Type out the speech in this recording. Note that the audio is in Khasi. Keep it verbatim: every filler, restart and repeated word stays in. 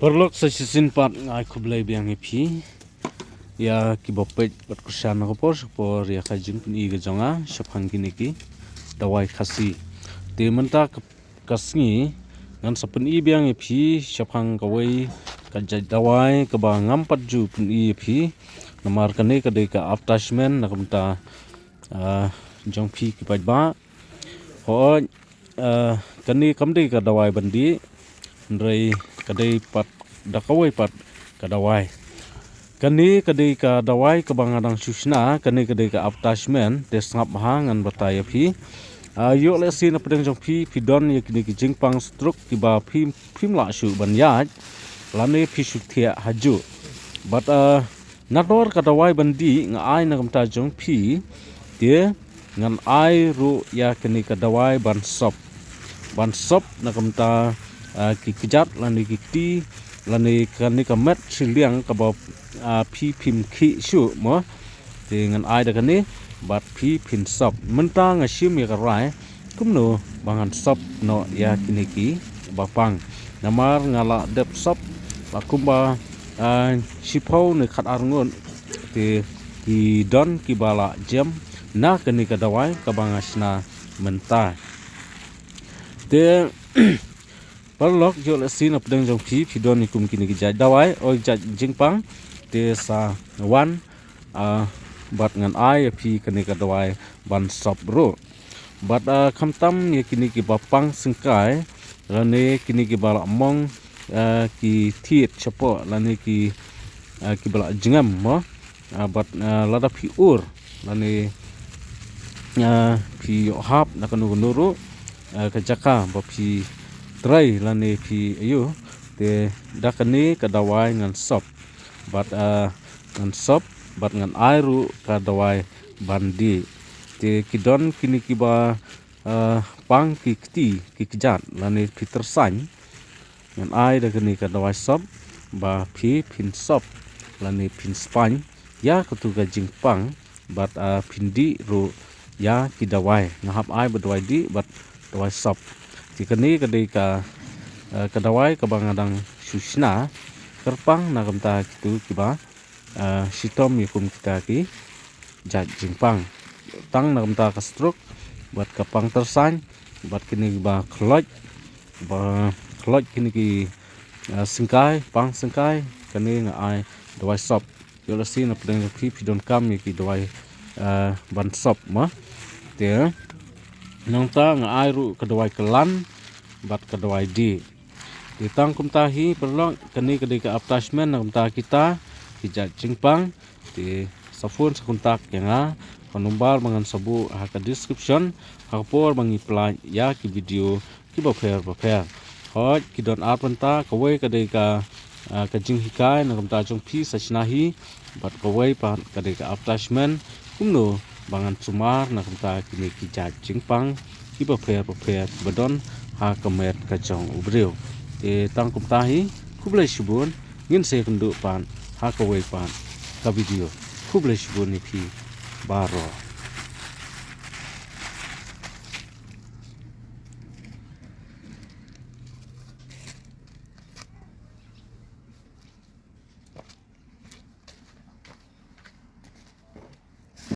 Paralok, sa shisien pat nga ai khublei biang ïa phi, ïa kiba peit bad kyrshan na ka por sha ka por ïa ka jingpyni ka jong nga shaphang kine ki dawai Khasi. Te mynta ka, ka sngi ngan sa pyni biang ïa phi shaphang kawei ka jait dawai kaba ngam pat ju pyni ïa phi, namar kane ka dei ka advertisement na ka bynta, ah, jong phi ki paidbah. Hooid, ah, kane kam dei ka dawai ban dih, hynrei ka dei pat da kawei pat ka dawai. Kane ka dei ka dawai kaba nga dang shu shna, kane ka dei ka advertisement, te sngap bha ngan batai ïa phi. Ah, ïoh lehse na pdeng jong phi, phi don ïa kine ki jingpang stroke kiba phi, phim lah shuh ban ïaid, lane phi shu thiah hajuh. Bad, ah, nador ka dawai ban dih nga ai na ka bynta jong phi, te ngan ai ruh ïa kane ka dawai ban sop. Ban sop na ka bynta, ah, ki kjat lane ki kti, lane kane ka met shiliang kaba, ah, phi phim khih shuh mo. Te ngan ai da kane bad phi phin sop. Mynta nga shim ïa ka rai kumno ba ngan sop noh ïa kine kiba pang. Namar nga la dep sop la kumba, ah, shiphew ne khatar ngut. Te ki don kiba la jem na kane ka dawai kaba nga shna mynta. Te paralok, ïoh lehse na pdeng jong phi, phi don ïa kum kine ki jait dawai, oi, jait jingpang, te sa wan, ah, bad ngan ai ïa phi kane ka dawai ban sop ruh. Bad, ah, khamtam ïa kine kiba pang syngkai, lane kine kiba la mong, ah, ki thied shapoh, lane ki, ah, kiba la jngem mo. Ah, bad, ah, lada phi ur lane, ah, phi ïoh hap na kano kano ruh, ah, ka jaka ba phi trei lane phi ïoh, te da kane ka dawai ngan sop. Bad, ah, ngan sop bad ngan ai ruh ka dawai ban dih. Te ki don kine kiba, ah, pang ki kti ki kjat lane phi tyrsain, ngan ai da kane ka dawai sop ba phi phin sop lane phin spaiñ ïa katu ka jingpang bad, ah, phin dih ruh ïa ki dawai. Nga hap ai bad dawai dih bad dawai sop. Te kane ka dei ka, ah, ka dawai kaba nga dang shu shna kyrpang na ka bynta kitu kiba, ah, shitom ïa kum kita ki jait jingpang. Tang na ka bynta ka stroke bad ka pang tyrsain bad kine kiba khloit, ba khloit kine ki, ah, syngkai, pang syngkai, kane nga ai dawai sop. Ïoh lehse na pdeng jong phi phi donkam ïa ki dawai, ah, ban sop mo. Te nangta nga ai ruh ka dawai kylan bad ka dawai dih. Te tang kumta hi paralok, kane ka dei ka advertisement na ka bynta kita ki jait jingpang. Te sa phone sa contact ïa nga ha ka number ba ngan sa buh ha ka description ha ka por ba ngi pynlait ïa ki video kiba pher ba pher. Hooid, ki don ar bynta, kawei ka dei ka, ah, ka jinghikai na ka bynta jong phi sa shna hi, bad kawei pat ka dei ka advertisement kumno ba ngan sumar na ka bynta kine ki jait jingpang kiba pher ba pher kiba don ha ka met ka jong u briew. Te tang kumta hi, khublei shibun, ngin sa ïakynduh pat ha kawei pat ka video. Khublei shibun ïa phi baroh.